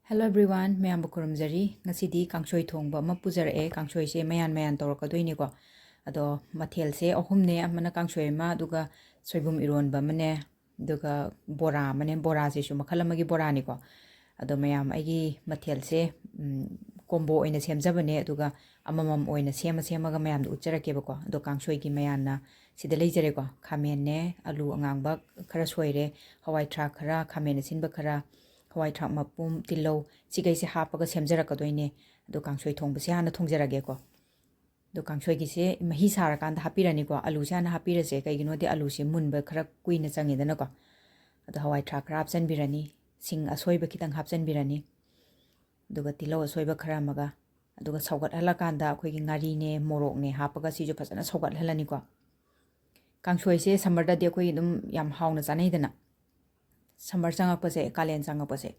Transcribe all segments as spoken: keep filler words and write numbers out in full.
Hello everyone, ꯃꯌꯥꯝꯕꯨ ꯈꯨꯔꯨꯝꯖꯔꯤ꯫ ꯉꯁꯤꯗꯤ ꯀꯥꯡꯁꯣꯏ ꯊꯣꯡꯕ ꯑꯃ ꯄꯨꯖꯔꯛꯑꯦ꯫ ꯀꯥꯡꯁꯣꯏꯁꯦ ꯃꯌꯥꯟ ꯃꯌꯥꯟ ꯇꯧꯔꯛꯀꯗꯣꯏꯅꯤꯀꯣ꯫ ꯑꯗꯣ ꯃꯊꯦꯜꯁꯦ ꯑꯍꯨꯝꯅꯦ, ꯑꯃꯅ ꯀꯥꯡꯁꯣꯏ ꯑꯃ, ꯑꯗꯨꯒ ꯁꯣꯏꯕꯨꯝ ꯏꯔꯣꯟꯕ ꯑꯃꯅꯦ, ꯑꯗꯨꯒ ꯕꯣꯔꯥ ꯑꯃꯅꯦ꯫ ꯕꯣꯔꯥꯁꯤꯁꯨ ꯃꯈꯜ ꯑꯃꯒꯤ ꯕꯣꯔꯥꯅꯤꯀꯣ꯫ ꯑꯗꯣ ꯃꯌꯥꯝ, ꯑꯩꯒꯤ ꯃꯊꯦꯜꯁꯦ, ꯎꯝ, combo ꯑꯣꯏꯅ ꯁꯦꯝꯖꯕꯅꯦ, ꯑꯗꯨꯒ ꯑꯃꯃꯝ ꯑꯣꯏꯅ ꯁꯦꯝꯃ ꯁꯦꯝꯃꯒ ꯃꯌꯥꯝꯗ ꯎꯠꯆꯔꯛꯀꯦꯕꯀꯣ꯫ ꯑꯗꯣ ꯀꯥꯡꯁꯣꯏꯒꯤ ꯃꯌꯥꯟꯅ ꯁꯤꯗ ꯂꯩꯖꯔꯦꯀꯣ꯫ ꯈꯥꯃꯦꯟꯅꯦ, ꯑꯂꯨ ꯑꯉꯥꯡꯕ ꯈꯔ ꯁꯣꯏꯔꯦ, ꯍꯋꯥꯏ ꯊ꯭ꯔꯥꯛ ꯈꯔ, ꯈꯥꯃꯦꯟ ꯑꯁꯤꯟꯕ ꯈꯔ, ꯍꯋꯥꯏ ꯊ꯭ꯔꯥꯛ ꯃꯄꯨꯝ, ꯇꯤꯜꯍꯧ, ꯁꯤꯈꯩꯁꯦ ꯍꯥꯞꯄꯒ ꯁꯦꯝꯖꯔꯛꯀꯗꯣꯏꯅꯦ꯫ ꯑꯗꯣ ꯀꯥꯡꯁꯣꯏ ꯊꯣꯡꯕꯁꯦ ꯍꯥꯟꯅ ꯊꯣꯡꯖꯔꯒꯦꯀꯣ꯫ ꯑꯗꯣ ꯀꯥꯡꯁꯣꯏꯒꯤꯁꯦ ꯃꯍꯤ ꯁꯥꯔꯀꯥꯟꯗ ꯍꯥꯞꯄꯤꯔꯅꯤꯀꯣ꯫ ꯑꯂꯨꯁꯦ ꯍꯥꯟꯅ ꯍꯥꯞꯄꯤꯔꯁꯦ, ꯀꯩꯒꯤꯅꯣꯗꯤ ꯑꯂꯨꯁꯦ ꯃꯨꯟꯕ ꯈꯔ ꯀꯨꯏꯅ ꯆꯪꯉꯤꯗꯅꯀꯣ꯫ ꯑꯗꯣ ꯍꯋꯥꯏ ꯊ꯭ꯔꯥꯛ ꯈꯔ ꯍꯥꯞꯆꯤꯟꯕꯤꯔꯅꯤ, ꯁꯤꯡ ꯑꯁꯣꯏꯕ ꯈꯤꯇꯪ ꯍꯥꯞꯆꯤꯟꯕꯤꯔꯅꯤ, ꯑꯗꯨꯒ ꯇꯤꯜꯍꯧ ꯑꯁꯣꯏꯕ ꯈꯔ ꯑꯃꯒ, ꯑꯗꯨꯒ ꯁꯧꯒꯠꯍꯜꯂꯀꯥꯟꯗ ꯑꯩꯈꯣꯏꯒꯤ ꯉꯥꯔꯤꯅꯦ, ꯃꯣꯔꯣꯛꯅꯦ ꯍꯥꯞꯄꯒ ꯁꯤꯁꯨ ꯐꯖꯅ ꯁꯧꯒꯠꯍꯜꯂꯅꯤꯀꯣ꯫ ꯀꯥꯡꯁꯣꯏꯁꯦ summerꯗꯗꯤ ꯑꯩꯈꯣꯏ ꯑꯗꯨꯝ ꯌꯥꯝ ꯍꯥꯎꯅ ꯆꯥꯅꯩꯗꯅ, summer ꯆꯪꯉꯛꯄꯁꯦ, ꯀꯥꯂꯦꯟ ꯆꯪꯉꯛꯄꯁꯦ꯫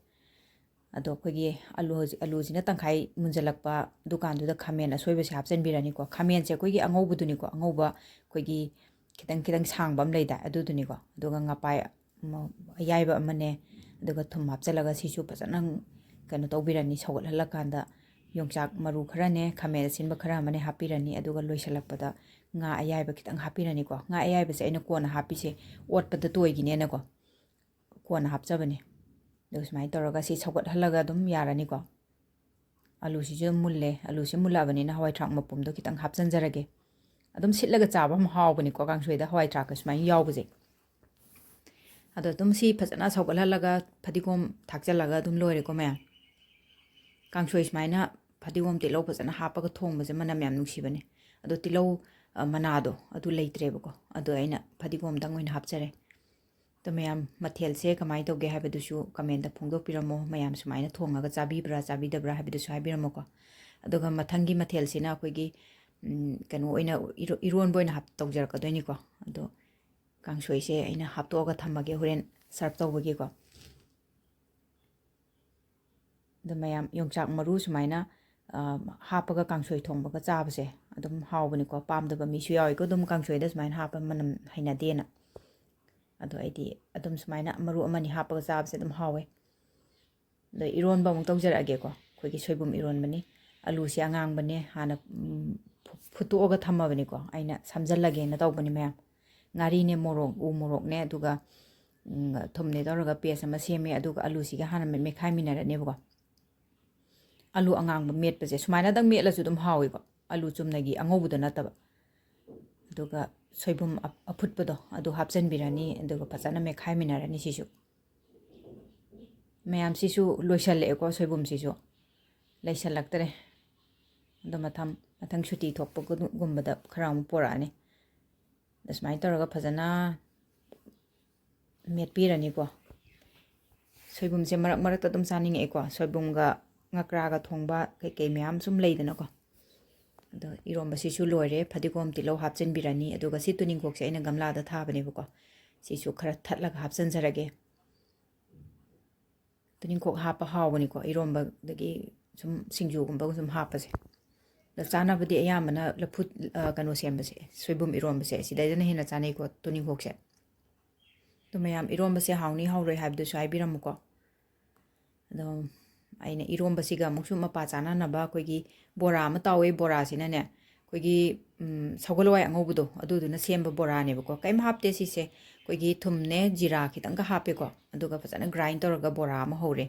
ꯑꯗꯣ ꯑꯩꯈꯣꯏꯒꯤ ꯑꯂꯨ ꯍꯧꯖꯤꯛ, ꯑꯂꯨꯁꯤꯅ ꯇꯪꯈꯥꯏ ꯃꯨꯟꯖꯜꯂꯛꯄ ꯗꯨꯀꯥꯟꯗꯨꯗ ꯈꯥꯃꯦꯟ ꯑꯁꯣꯏꯕꯁꯦ ꯍꯥꯞꯆꯤꯟꯕꯤꯔꯅꯤꯀꯣ꯫ ꯈꯥꯃꯦꯟꯁꯦ ꯑꯩꯈꯣꯏꯒꯤ ꯑꯉꯧꯕꯗꯨꯅꯤꯀꯣ, ꯑꯉꯧꯕ ꯑꯩꯈꯣꯏꯒꯤ ꯈꯤꯇꯪ ꯈꯤꯇꯪ ꯁꯥꯡꯕ ꯑꯃ ꯂꯩꯗꯥꯏ, ꯑꯗꯨꯗꯨꯅꯤꯀꯣ꯫ ꯑꯗꯨꯒ ꯉꯄꯥꯏ ꯑꯃ, ꯑꯌꯥꯏꯕ ꯑꯃꯅꯦ, ꯑꯗꯨꯒ ꯊꯨꯝ ꯍꯥꯞꯆꯤꯜꯂꯒ ꯁꯤꯁꯨ ꯐꯖꯅ ꯀꯩꯅꯣ ꯇꯧꯕꯤꯔꯅꯤ꯫ ꯁꯧꯒꯠꯍꯜꯂꯀꯥꯟꯗ ꯌꯣꯡꯆꯥꯛ ꯃꯔꯨ ꯈꯔꯅꯦ, ꯈꯥꯃꯦꯟ ꯑꯁꯤꯟꯕ ꯈꯔ ꯑꯃꯅꯦ ꯍꯥꯞꯄꯤꯔꯅꯤ꯫ ꯑꯗꯨꯒ ꯂꯣꯏꯁꯤꯜꯂꯛꯄꯗ ꯉꯥ ꯑꯌꯥꯏꯕ ꯈꯤꯇꯪ ꯍꯥꯞꯄꯤꯔꯅꯤꯀꯣ꯫ ꯉꯥ ꯑꯌꯥꯏꯕꯁꯦ ꯑꯩꯅ ꯀꯣꯟꯅ ꯍꯥꯞꯄꯤꯁꯦ, ꯑꯣꯠꯄꯗ ꯇꯣꯏꯈꯤꯅꯦꯅꯀꯣ꯫ ꯀꯣꯟꯅ ꯍꯥꯞꯆꯕꯅꯦ꯫ ꯑꯗꯨ ꯁꯨꯃꯥꯏꯅ ꯇꯧꯔꯒ ꯁꯤ ꯁꯧꯒꯠꯍꯜꯂꯒ ꯑꯗꯨꯝ ꯌꯥꯔꯅꯤꯀꯣ꯫ ꯑꯂꯨꯁꯤꯁꯨ ꯃꯨꯜꯂꯦ꯫ ꯑꯂꯨꯁꯤ ꯃꯨꯜꯂꯛꯑꯕꯅꯤꯅ ꯍꯋꯥꯏ ꯊ꯭ꯔꯥꯛ ꯃꯄꯨꯝꯗꯣ ꯈꯤꯇꯪ ꯍꯥꯞꯆꯤꯟꯖꯔꯒꯦ꯫ ꯑꯗꯨꯝ ꯁꯤꯠꯂꯒ ꯆꯥꯕ ꯑꯃ ꯍꯥꯎꯕꯅꯤꯀꯣ, ꯀꯥꯡꯁꯣꯏꯗ ꯍꯋꯥꯏ ꯊ꯭ꯔꯥꯛꯀ ꯁꯨꯃꯥꯏꯅ ꯌꯥꯎꯕꯁꯦ꯫ ꯑꯗꯣ ꯑꯗꯨꯝ ꯁꯤ ꯐꯖꯅ ꯁꯧꯒꯠꯍꯜꯂꯒ ꯐꯗꯤꯒꯣꯝ ꯊꯥꯛꯆꯜꯂꯒ ꯑꯗꯨꯝ ꯂꯣꯏꯔꯦꯀꯣ ꯃꯌꯥꯝ꯫ ꯀꯥꯡꯁꯣꯏ ꯁꯨꯃꯥꯏꯅ ꯐꯗꯤꯒꯣꯝ, ꯇꯤꯜꯍꯧ ꯐꯖꯅ ꯍꯥꯞꯄꯒ ꯊꯣꯡꯕꯁꯦ ꯃꯅꯝ ꯌꯥꯝ ꯅꯨꯡꯁꯤꯕꯅꯦ꯫ ꯑꯗꯣ ꯇꯤꯜꯍꯧ, ꯑ, ꯃꯅꯥꯗꯣ ꯑꯗꯨ ꯂꯩꯇ꯭ꯔꯦꯕꯀꯣ꯫ ꯑꯗꯣ ꯑꯩꯅ ꯐꯗꯤꯒꯣꯝꯗꯪ ꯑꯣꯏꯅ ꯍꯥꯞꯆꯔꯦ꯫ ꯑꯗꯣ ꯃꯌꯥꯝ, ꯃꯊꯦꯜꯁꯦ ꯀꯃꯥꯏꯅ ꯇꯧꯒꯦ ꯍꯥꯏꯕꯗꯨꯁꯨ commentꯇ ꯐꯣꯡꯗꯣꯛꯄꯤꯔꯝꯃꯣ꯫ ꯃꯌꯥꯝ ꯁꯨꯃꯥꯏꯅ ꯊꯣꯡꯉꯒ ꯆꯥꯕꯤꯕ꯭ꯔꯥ, ꯆꯥꯕꯤꯗꯕ꯭ꯔꯥ ꯍꯥꯏꯕꯗꯨꯁꯨ ꯍꯥꯏꯕꯤꯔꯝꯃꯣꯀꯣ꯫ ꯑꯗꯨꯒ ꯃꯊꯪꯒꯤ ꯃꯊꯦꯜꯁꯤꯅ ꯑꯩꯈꯣꯏꯒꯤ, ꯎꯝ, ꯀꯩꯅꯣ ꯑꯣꯏꯅ, ꯏꯔꯣ-, ꯏꯔꯣꯟꯕ ꯑꯣꯏꯅ ꯍꯥꯞ-, ꯇꯧꯖꯔꯛꯀꯗꯣꯏꯅꯤꯀꯣ꯫ ꯑꯗꯣ ꯀꯥꯡꯁꯣꯏꯁꯦ ꯑꯩꯅ ꯍꯥꯞꯇꯣꯛꯑꯒ ꯊꯝꯃꯒꯦ, ꯍꯣꯔꯦꯟ serve ꯇꯧꯕꯒꯤꯀꯣ꯫ ꯑꯗꯣ ꯃꯌꯥꯝ, ꯌꯣꯡꯆꯥꯛ ꯃꯔꯨ ꯁꯨꯃꯥꯏꯅ, ꯑ, ꯍꯥꯞꯄꯒ ꯀꯥꯡꯁꯣꯏ ꯊꯣꯡꯕꯒ ꯆꯥꯕꯁꯦ ꯑꯗꯨꯝ ꯍꯥꯎꯕꯅꯤꯀꯣ꯫ ꯄꯥꯝꯗꯕ ꯃꯤꯁꯨ ꯌꯥꯎꯋꯤꯀꯣ, ꯑꯗꯨꯝ ꯀꯥꯡꯁꯣꯏꯗ ꯁꯨꯃꯥꯏꯅ ꯍꯥꯞꯄ ꯃꯅꯝ ꯍꯩꯅꯗꯦꯅ꯫ ꯑꯗꯣ ꯑꯩꯗꯤ ꯑꯗꯨꯝ ꯁꯨꯃꯥꯏꯅ ꯃꯔꯨ ꯑꯃꯅꯤ ꯍꯥꯞꯄꯒ ꯆꯥꯕꯁꯦ ꯑꯗꯨꯝ ꯍꯥꯎꯋꯦ꯫ ꯑꯗꯣ ꯏꯔꯣꯟꯕ ꯑꯃꯨꯛ ꯇꯧꯖꯔꯛꯑꯒꯦꯀꯣ꯫ ꯑꯩꯈꯣꯏꯒꯤ ꯁꯣꯏꯕꯨꯝ ꯏꯔꯣꯟꯕꯅꯤ꯫ ꯑꯂꯨꯁꯦ ꯑꯉꯥꯡꯕꯅꯦ, ꯍꯥꯟꯅ, ꯎꯝ, ꯐꯨ-, ꯐꯨꯠꯇꯣꯛꯑꯒ ꯊꯝꯃꯕꯅꯤꯀꯣ꯫ ꯑꯩꯅ ꯁꯝꯖꯜꯂꯒꯦꯅ ꯇꯧꯕꯅꯤ ꯃꯌꯥꯝ꯫ ꯉꯥꯔꯤꯅꯦ, ꯃꯣꯔꯣꯛ, ꯎ ꯃꯣꯔꯣꯛꯅꯦ, ꯑꯗꯨꯒ, ꯎꯝ, ꯊꯨꯝꯅꯦ ꯇꯧꯔꯒ paste ꯑꯃ ꯁꯦꯝꯃꯦ꯫ ꯑꯗꯨꯒ ꯑꯂꯨꯁꯤꯒ ꯍꯥꯟꯅ ꯃꯦ-, ꯃꯦꯠꯈꯥꯏꯃꯤꯟꯅꯔꯅꯦꯕꯀꯣ꯫ ꯑꯂꯨ ꯑꯉꯥꯡꯕ ꯃꯦꯠꯄꯁꯦ ꯁꯨꯃꯥꯏꯅꯗꯪ ꯃꯦꯠꯂꯁꯨ ꯑꯗꯨꯝ ꯍꯥꯎꯋꯦꯀꯣ, ꯑꯂꯨ ꯆꯨꯝꯅꯒꯤ ꯑꯉꯧꯕꯗꯣ ꯅꯠꯇꯕ꯫ ꯑꯗꯨꯒ ꯁꯣꯏꯕꯨꯝ ꯑꯞ-, ꯑꯐꯨꯠꯄꯗꯣ ꯑꯗꯨ ꯍꯥꯞꯆꯤꯟꯕꯤꯔꯅꯤ, ꯑꯗꯨꯒ ꯐꯖꯅ ꯃꯦꯠꯈꯥꯏꯃꯤꯟꯅꯔꯅꯤ꯫ ꯁꯤꯁꯨ, ꯃꯌꯥꯝꯁꯤꯁꯨ ꯂꯣꯏꯁꯜꯂꯛꯑꯦꯀꯣ, ꯁꯣꯏꯕꯨꯝꯁꯤꯁꯨ ꯂꯩꯁꯜꯂꯛꯇ꯭ꯔꯦ꯫ ꯑꯗꯣ ꯃꯊꯪ, ꯃꯊꯪ ꯁꯨꯇꯤ ꯊꯣꯛꯄꯒꯨꯝꯕꯗ ꯈꯔ ꯑꯃꯨꯛ ꯄꯣꯔꯛꯑꯅꯤ꯫ ꯑꯗ ꯁꯨꯃꯥꯏꯅ ꯇꯧꯔꯒ ꯐꯖꯅ ꯃꯦꯠꯄꯤꯔꯅꯤꯀꯣ꯫ ꯁꯣꯏꯕꯨꯝꯁꯦ ꯃꯔꯛ ꯃꯔꯛꯇ ꯑꯗꯨꯝ ꯆꯥꯅꯤꯡꯉꯛꯑꯦꯀꯣ, ꯁꯣꯏꯕꯨꯝꯒ ꯉꯀ꯭ꯔꯥꯒ ꯊꯣꯡꯕ ꯀꯩꯀꯩ ꯃꯌꯥꯝ ꯁꯨꯝ ꯂꯩꯗꯅꯀꯣ꯫ ꯑꯗꯣ ꯏꯔꯣꯝꯕꯁꯤꯁꯨ ꯂꯣꯏꯔꯦ꯫ ꯐꯗꯤꯒꯣꯝ, ꯇꯤꯜꯍꯧ ꯍꯥꯞꯆꯤꯟꯕꯤꯔꯅꯤ꯫ ꯑꯗꯨꯒ ꯁꯤ ꯇꯨꯅꯤꯡꯈꯣꯛꯁꯦ ꯑꯩꯅ ꯒꯝꯂꯥꯗ ꯊꯥꯕꯅꯦꯕꯀꯣ꯫ ꯁꯤꯁꯨ ꯈꯔ ꯊꯠꯂꯒ ꯍꯥꯞꯆꯤꯟꯖꯔꯒꯦ꯫ ꯇꯨꯅꯤꯡꯈꯣꯛ ꯍꯥꯞꯄ ꯍꯥꯎꯕꯅꯤꯀꯣ, ꯏꯔꯣꯝꯕꯗꯒꯤ ꯁꯨꯝ ꯁꯤꯡꯖꯨꯒꯨꯝꯕ ꯁꯨꯝ ꯍꯥꯞꯄꯁꯦ꯫ ꯑꯗꯣ ꯆꯥꯅꯕꯗꯤ ꯑꯌꯥꯝꯕꯅ ꯂꯐꯨ, ꯑ, ꯀꯩꯅꯣ ꯁꯦꯝꯕꯁꯦ, ꯁꯣꯏꯕꯨꯝ ꯏꯔꯣꯝꯕꯁꯦ, ꯁꯤꯗꯩꯗꯅ ꯍꯦꯟꯅ ꯆꯥꯅꯩꯀꯣ, ꯇꯨꯅꯤꯡꯈꯣꯛꯁꯦ꯫ ꯑꯗꯣ ꯃꯌꯥꯝ, ꯏꯔꯣꯝꯕꯁꯦ ꯍꯥꯎꯅꯤ ꯍꯥꯎꯔꯣꯏ ꯍꯥꯏꯕꯗꯨꯁꯨ ꯍꯥꯏꯕꯤꯔꯝꯃꯨꯀꯣ꯫ ꯑꯗꯣ ꯑꯩꯅ ꯏꯔꯣꯝꯕꯁꯤꯒ ꯑꯃꯨꯛꯁꯨ ꯃꯄꯥ ꯆꯥꯅꯅꯕ ꯑꯩꯈꯣꯏꯒꯤ ꯕꯣꯔꯥ ꯑꯃ ꯇꯥꯎꯋꯦ꯫ ꯕꯣꯔꯥꯁꯤꯅꯅꯦ, ꯑꯩꯈꯣꯏꯒꯤ, ꯎꯝ, ꯁꯒꯣꯜ ꯍꯋꯥꯏ ꯑꯉꯧꯕꯗꯣ, ꯑꯗꯨꯗꯨꯅ ꯁꯦꯝꯕ ꯕꯣꯔꯥꯅꯦꯕꯀꯣ꯫ ꯀꯩꯝ ꯍꯥꯞꯇꯦ ꯁꯤꯁꯦ꯫ ꯑꯩꯈꯣꯏꯒꯤ ꯊꯨꯝꯅꯦ, ꯖꯤꯔꯥ ꯈꯤꯇꯪꯒ ꯍꯥꯞꯄꯦꯀꯣ꯫ ꯑꯗꯨꯒ ꯐꯖꯅ grind ꯇꯧꯔꯒ ꯕꯣꯔꯥ ꯑꯃ ꯍꯧꯔꯦ꯫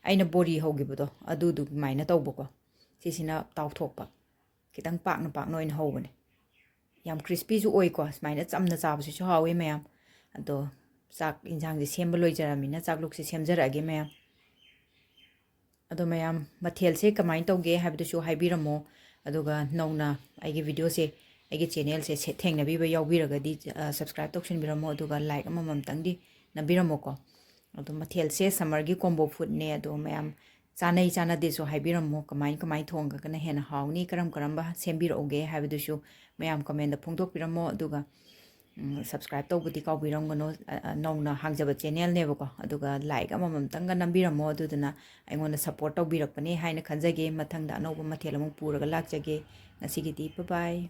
ꯑꯩꯅ ꯕꯣꯔꯤ ꯍꯧꯈꯤꯕꯗꯣ, ꯑꯗꯨꯗꯨꯃꯥꯏꯅ ꯇꯧꯕꯀꯣ꯫ ꯁꯤꯁꯤꯅ ꯇꯥꯎꯊꯣꯛꯄ꯫ ꯈꯤꯇꯪ ꯄꯥꯛꯅ ꯄꯥꯛꯅ ꯑꯣꯏꯅ ꯍꯧꯕꯅꯦ꯫ ꯌꯥꯝ crispyꯁꯨ ꯑꯣꯏꯀꯣ꯫ ꯁꯨꯃꯥꯏꯅ ꯆꯝꯅ ꯆꯥꯕꯁꯤꯁꯨ ꯍꯥꯎꯋꯤ ꯃꯌꯥꯝ꯫ ꯑꯗꯣ ꯆꯥꯛ ꯏꯟꯁꯥꯡꯁꯦ ꯁꯦꯝꯕ ꯂꯣꯏꯖꯔꯕꯅꯤꯅ ꯆꯥꯛꯂꯨꯛꯁꯦ ꯁꯦꯝꯖꯔꯛꯑꯒꯦ ꯃꯌꯥꯝ꯫ ꯑꯗꯣ ꯃꯌꯥꯝ, ꯃꯊꯦꯜꯁꯦ ꯀꯃꯥꯏꯅ ꯇꯧꯒꯦ ꯍꯥꯏꯕꯗꯨꯁꯨ ꯍꯥꯏꯕꯤꯔꯝꯃꯣ꯫ ꯑꯗꯨꯒ ꯅꯧꯅ ꯑꯩꯒꯤ videoꯁꯦ, ꯑꯩꯒꯤ channelꯁꯦ ꯁꯦ-, ꯊꯦꯡꯅꯕꯤꯕ ꯌꯥꯎꯕꯤꯔꯒꯗꯤ, ꯑ, subscribe ꯇꯧꯁꯤꯟꯕꯤꯔꯝꯃꯣ꯫ ꯑꯗꯨꯒ like ꯑꯃꯃꯝꯇꯪꯗꯤ ꯅꯝꯕꯤꯔꯝꯃꯣꯀꯣ꯫ ꯑꯗꯣ ꯃꯊꯦꯜꯁꯦ summerꯒꯤ combo foodꯅꯦ꯫ ꯑꯗꯣ ꯃꯌꯥꯝ ꯆꯥꯅꯩ ꯆꯥꯅꯗꯦꯁꯨ ꯍꯥꯏꯕꯤꯔꯝꯃꯣ꯫ ꯀꯃꯥꯏ ꯀꯃꯥꯏ ꯊꯣꯡꯉꯒꯅ ꯍꯦꯟꯅ ꯍꯥꯎꯅꯤ, ꯀꯔꯝ ꯀꯔꯝꯕ ꯁꯦꯝꯕꯤꯔꯛꯎꯒꯦ ꯍꯥꯏꯕꯗꯨꯁꯨ ꯃꯌꯥꯝ commentꯗ ꯐꯣꯡꯗꯣꯛꯄꯤꯔꯝꯃꯣ꯫ ꯑꯗꯨꯒ, ꯎꯝ, subscribe ꯇꯧꯕꯗꯤ ꯀꯥꯎꯕꯤꯔꯝꯒꯅꯨ꯫ ꯑ, ꯑ, ꯅꯧꯅ ꯍꯥꯡꯖꯕ channelꯅꯦꯕꯀꯣ꯫ ꯑꯗꯨꯒ like ꯑꯃꯃꯝꯇꯪꯒ ꯅꯝꯕꯤꯔꯝꯃꯣ꯫ ꯑꯗꯨꯗꯨꯅ ꯑꯩꯉꯣꯟꯗ support ꯇꯧꯕꯤꯔꯛꯄꯅꯦ ꯍꯥꯏꯅ ꯈꯟꯖꯒꯦ꯫ ꯃꯊꯪꯗ ꯑꯅꯧꯕ ꯃꯊꯦꯜ ꯑꯃꯨꯛ ꯄꯨꯔꯒ ꯂꯥꯛꯆꯒꯦ꯫ ꯉꯁꯤꯒꯤꯗꯤ bye bye꯫